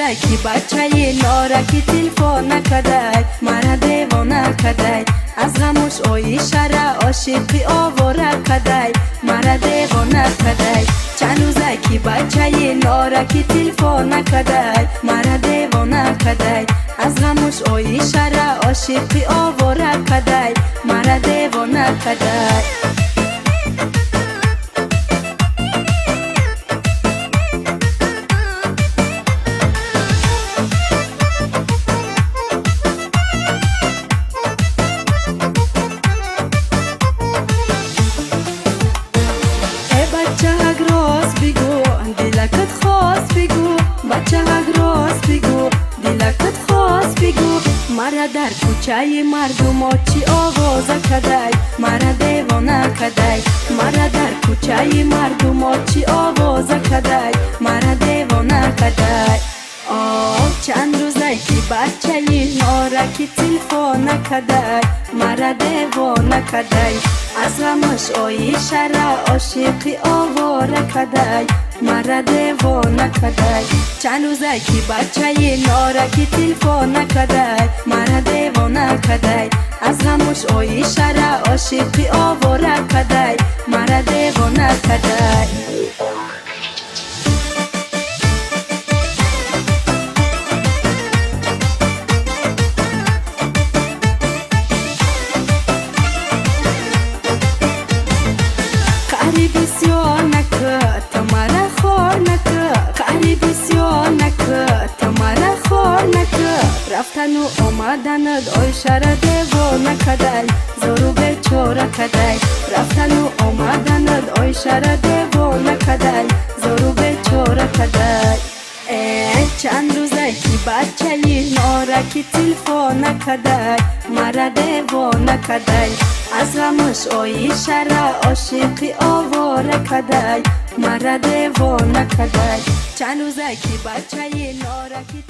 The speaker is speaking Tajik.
Рӯза ки бачаи нораки телефон накадай, мара девона кадай. Аз ғамуш Оишара ошиқи овора кадай, мара девона кадай. Чанд рӯза ки бачаи нораки телефон накадай, мара девона кадай. Аз ғамуш Оишара ошиқи овора кадай, мара девона кадай. Бачаҳак рост бигӯ, дилакат хост бигӯ. Бачаҳак рост бигӯ, дилакат хост бигӯ. Мара дар кӯчаи мардумо чӣ овоза кадай, мара девона кадай. Мара дар кӯчаи мардумо чӣ овоза кадай, мара девона кадай. Чанд рӯза ки бачаи нораки телефон накадай, мара девона кадай. Аз ғамаш Оишара ошиқи овора кадай, мара девона кадай. Чанд рӯза ки бачаи нораки телефон накадай, мара девона кадай. Аз ғамуш Оишара ошиқи овора кадай, мара девона кадай. Қари бисёр накӣ, ту мара хор накӣ. Қари бисёр накӣ, ту мара хор накӣ. Рафтану омаданат Оишара девона кадай, зору бечора кадай. Рафтану омаданат Оишара девона кадай, зору бечора кадай. Чанд рӯза ки бачаи нораки телефон накадай, мара девона кадай. Аз ғамуш Оишара ошиқи овора кадай, мара девона кадай. Чанд рӯза ки бачаи нораки